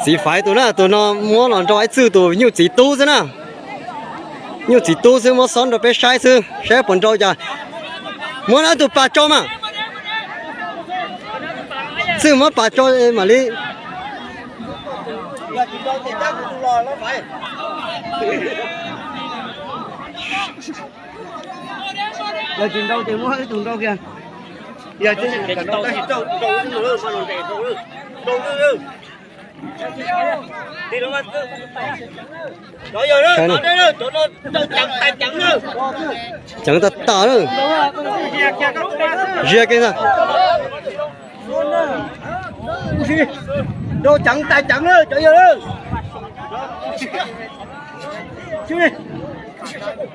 Txiv Faiv tus na, tus no muab los nrau ib Txwj tus nyuj txiv tub xwb na. Nyuj txiv tub xwb, muab xob nrau peb saib xwb, saib puas nrau cas. Muab na tus pas tso mas. Txwj muab pas tso mam li. Yog tsis nrau ces muab ib tug nrau kiag. Yog tsis nrau tab sis rau, rau, rau, rau. Ceev tas tas na. Ziag kiag ntag. Rau ceev tas ceev na cov yawg.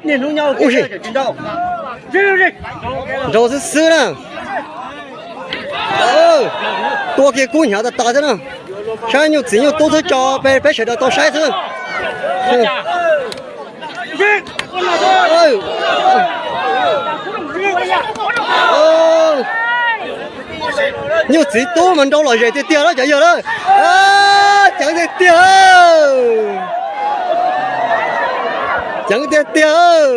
Niaj hnub nyob ua si. Nrau xwb xwb na. Tua kiag kub hnyav tas tas thiab na. Saib nyuj txiv nyuj tub xwb tso peb sawv daws tau saib xwb. Nyuj txiv tub mas nrau lom zem tiag tiag lawm cov yawg lawm. Ceev tiag tiag. Ceev tiag tiag.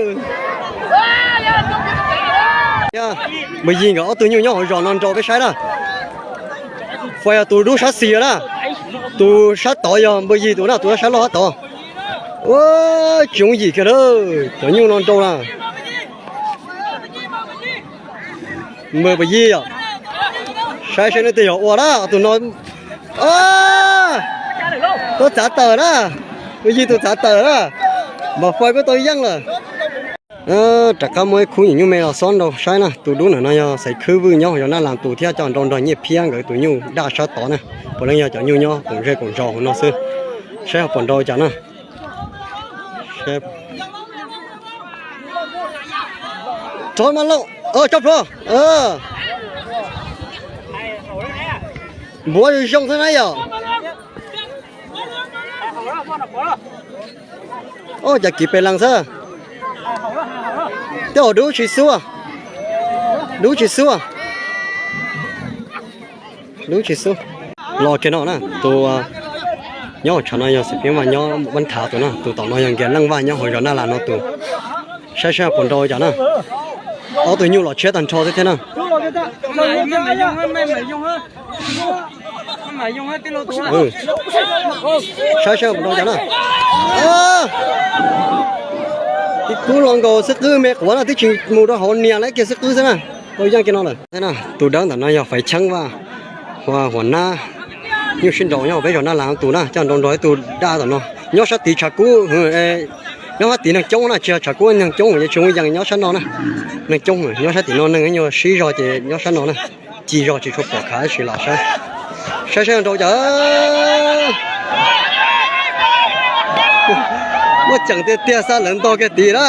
Npawg Yig nkawd ob tug nyuj nyob hauv zos no nrau peb saib na. Fais yog tus dub sab xis na. Tus sab tod yog npawg Yig tus na, tus sab loj sab tod. Ua tsis yooj yim kiag lawm cov nyuj no nrau na. Npawg Npawg Yig yom, saib saib neb tej yog ua na tus no. Tuaj txav tawm na, Npawg Yig tus txav tawm na, Npawg Fais kuj tau yeej lawm. Rov qab muab ib khub nyuam nyuj me los xob nrau saib na, tus dub ntawm no yog Xaiv Khwb Vwj nyob hauv zos Naj Las tus thiab coj nrau nrog Nyiaj Phiab nkawd tus nyuj daj sab tod na, puav leej yog cov nyuj nyob koom zej koom zos hauv no xwb, saib puas nrau cas na. Rov mas lauj, coj plhuav. Npuav zoo zoo xwb na yom. Ua cas kiv pes lees xwb. Tej zaum dub tsis xub, dub tsis xub, dub tsis xub. Los kiag no na, tus nyob hauv tshav no yog Xaiv Phiab Vaj nyob Vab Thav tus na, tus tom no yog Nkias Leej Vaj nyob hauv zos Naj Las no tus. Saib saib puas nrau cas na. Ob tug nyuj los tshiab tag nrho xwb thiab na. Saib saib puas nrau cas na. Tib kub los nkaus xwb qwb me quav na, twb tsis mus rau hauv nias lawv kiag xwb qwb xwb na. Tau yeej kiag no lawm. Tus dawb ntawm no yog Faiv Cheeb Vaj, Huas Nab, nyuj sib nraus nyob peb zos Naj Las tus na, coj nrau nrog ib tug daj tom no. Nyob sab tid tshav kub, nyob sab tid neeg coob na, tsis yog tshav kub neeg coob, tsis muaj yees nyob sab no na. Neeg coob nyob sab tim no, neeg nyuag sib zog ces nyob sab no na. Ci zog tsis tshua pom khav tab sis los saib, saib saib nrau cas. Muaj ceem tiag tiag, xa lawv ntog kiag tid na.